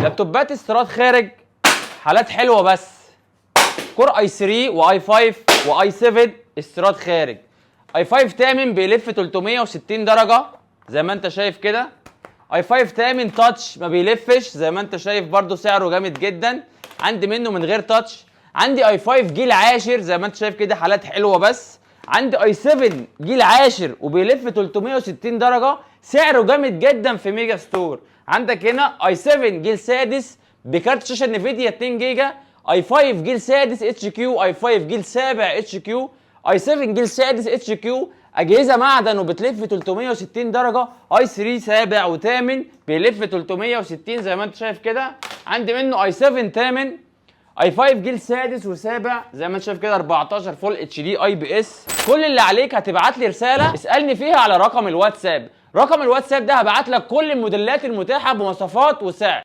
لابتوبات استيراد خارج، حالات حلوة بس. Core i3 و i5 و i7 استيراد خارج. i5 تامن بيلف 360 درجه زي ما انت شايف كده. i5 تامن touch ما بيلفش زي ما انت شايف، برضو سعره جامد جدا. عندي منه من غير touch. عندي i5 جيل عاشر زي ما انت شايف كده، حالات حلوة بس. عندي i7 جيل عاشر وبيلف 360 درجه، سعره جامد جدا في ميجا ستور. عندك هنا i7 جيل سادس بكارت شاشة Nvidia 2 جيجا، i5 جيل سادس HQ، i5 جيل سابع HQ، i7 جيل سادس HQ، اجهزة معدن وبتلف 360 درجه. i3 سابع وثامن بيلف 360 زي ما انت شايف كده. عندي منه i7 ثامن، i5 جيل سادس وسابع زي ما انت شايف كده، 14 full HD IPS. كل اللي عليك هتبعت لي رسالة اسالني فيها على رقم الواتساب. رقم الواتساب ده هبعت لك كل الموديلات المتاحة بمواصفات وسعر.